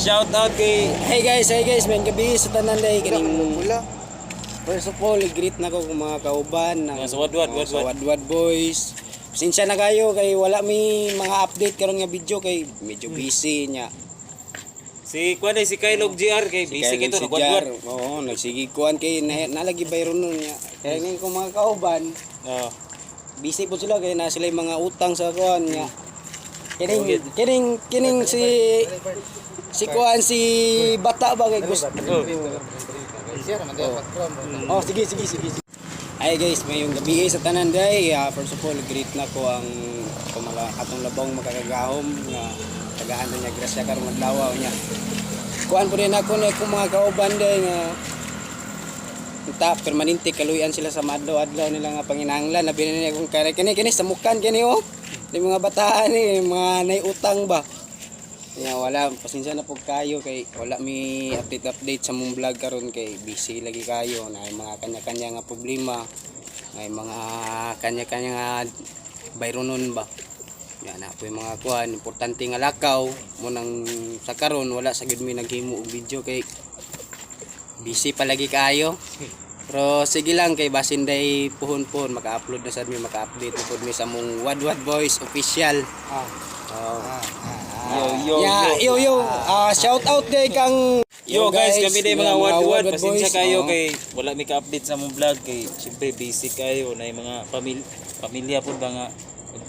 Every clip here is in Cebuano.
Shout out kay Hey guys, hey guys, maayong gabii sa tanan day kining. First of all, i-greet na ko kung mga kauban ng Mga sa Wadwad, oh, sa Wadwad. Wadwad Boys. Pasensya na kayo kay wala mi mga update karon nga video kay medyo busy niya. Si kuan si Kyle og GR kay busy Kay kito si nagwadwad. Jar, oo, nagsige kuan kay nalagi bayro nun niya. Kaya ngayon kung mga kauban, busy po sila kay na sila yung mga utang sa kuan niya. Kining kining kining si si kuan, si bata ba kay gusto. Oh, sige, sige, sige. Sige. Ay guys, maayong gabii sa tanan day. Ah, first of all, greet na ko ang kumala atong labong makakagahom nga tagahan na niya grasya karong adlaw niya. Kuan po din ako na akong mga kauban day nga ta permanente kaluyan sila sa madlaw-adlaw nila nga panginahanglan labi na niya kung kare kini kini sa mukan kini oh. Di mga bataan ni mga nay utang ba. Ya wala, pasensya na po kayo kay wala mi update update sa mong vlog karon kay busy lagi kayo na mga kanya-kanya nga problema, na mga kanya-kanya nga bayronon ba. Ya na po yung mga kuan, importante nga lakaw mo nang sa karon wala sa gid mi naghimo og video kay busy palagi kayo. Pero sige lang kay basin day puhon-puhon maka-upload na sad mi, maka-update na pud mi sa mong Wadwad Boys official. Oh. Yo yo Yeah, yo. yo yo, ah, shout out day kang Yo guys, kami din mga wadwad. Pasensya Boys, kayo oo. kay wala mi ka-update sa mong vlog kay syempre busy kayo na yung mga pamilya pud ba nga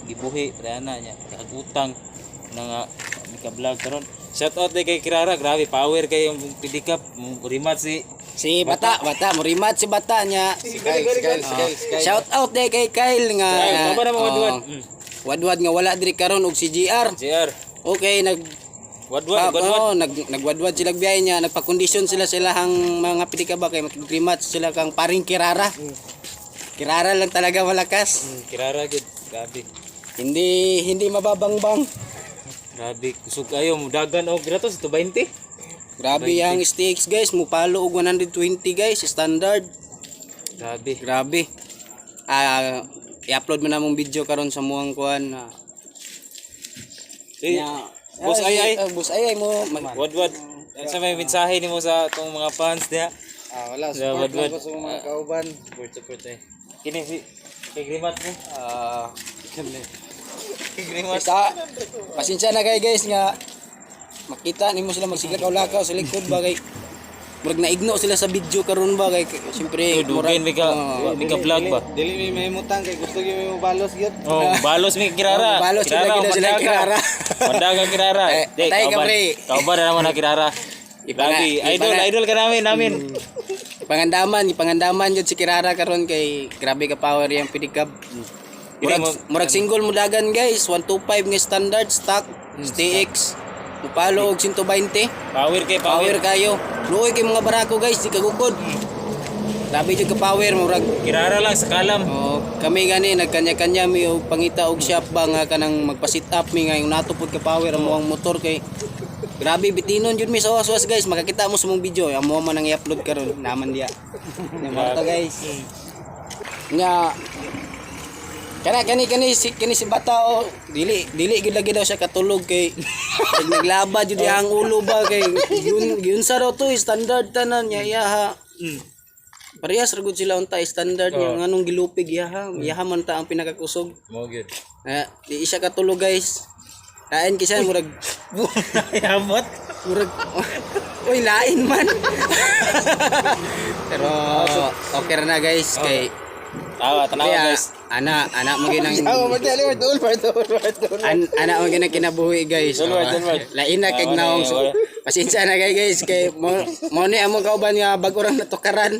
gibuhi na niya kagutang na nga mi ka-vlog karon. Shout out day kay Kirara, grabe power kay yung pidikap rematch si Si Bata, Bata, murimat si Bata niya. Si Kyle, si Kyle, si Kyle, si Kyle. Shout out day kay Kyle nga. Kyle, tama na mga oo. wadwad. Wadwad nga wala diri karon og si GR. JR. Okay, nag Wadwad, ah, wadwad. oo, nagwadwad sila biyahe niya, nagpakondisyon sila silahang mga pidika ba kay mag-rematch sila kang paring Kirara. Kirara lang talaga malakas. Kirara gid, grabe. Hindi hindi mababangbang. Grabe, kusog kayo mo dagan og gratos ito 20. Grabe ang stakes guys, mupalo og 120 guys, standard. Grabe. Grabe. Ah, i-upload mo na mong video karon sa muang kuan. Eh, Nya, Boss ah, Ay Ay. ah, Boss Ay Ay mo. Wadwad. Ano sa may mensahe nimo sa atong mga fans diha? Ah, wala, Yeah, support wadwad. lang ko sa mga kauban. Support, support eh. Kini si kay Grimat mo. Ah, Kay Grimat. basta, pasensya na kayo guys nga makita nimo sila magsiglakaw-lakaw sa likod ba kay murag naigno sila sa video karon ba kay siyempre Dugin mi ka, oo. mi ka vlog ba. Dili mi mahimutang kay gusto gyud mi mobalos gyud. Oh, balos mi kay Kirara. Oh, balos sila, gina sila mandaga. Kirara. Mandaga Kirara. Eh, Di, patay ka, pre. Kauban na naman na Kirara. Grabe, idol, idol ka namin, namin. Pangandaman, ipangandaman jud si Kirara karon kay grabe ka power yang pidikab. Murag, murag single mo dagan guys, 125 nga standard stock, STX. Mupalo og 120. Power kay power. Power kayo. Luoy kay mga barako guys, di kagugod. Grabe jud ka power murag. Kirara lang sa kalam. Oh, kami gani nagkanya-kanya mi og pangita og shop ba nga kanang magpa-sit up mi nga yung nato pud ka power ang muang motor kay grabe bitinon jud mi sa was guys, makakita mo sa mong video amo man ang i-upload karon naman diya. Nya mo to guys. Nya kana kani kani si bata oh, dili dili gyud lagi daw siya katulog kay pag naglaba jud ang ulo ba kay yun yun sa raw to eh, standard tanan nya iya ha. Parehas ra gud sila unta standard niya nganong gilupig yaha. Yaha man ta ang pinakakusog. Mo gyud. Na di siya katulog guys. Lain kisa murag Yamot. murag Uy, lain man. Pero okay ra na guys kay Tawa, tanawa kaya, guys. ana ana mo ginang Ah, pati ali dul pa dul pa dul. ana mo ginang kinabuhi guys. Dulward, Oh, dulward. Lain na kay Ah, wala, naong so, wala. pasensya na kay guys kay mo mo ni among kauban nga bag-o ra natukaran.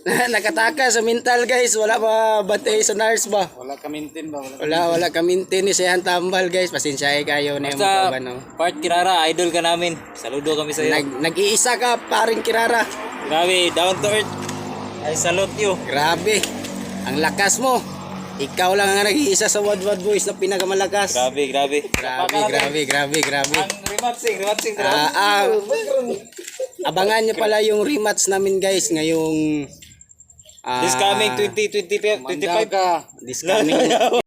Nakataka sa mental guys, wala pa bantay sa nurse ba. Wala ka maintain ba wala. Wala, wala kami ni sa tambal guys. Pasensya kayo na yung Basta, kauban no. part Kirara, idol ka namin. Saludo kami sa iyo. Nag-iisa ka paring Kirara. Grabe, down to earth. I salute you. Grabe. Ang lakas mo. Ikaw lang ang nag-iisa sa Wadwad Boys na pinakamalakas. Grabe, grabe. Grabe, grabe, grabe, grabe. Ang rematching, rematching. Ah, ah, abangan nyo pala yung rematch namin guys ngayong This coming 2025. Mandaga. This coming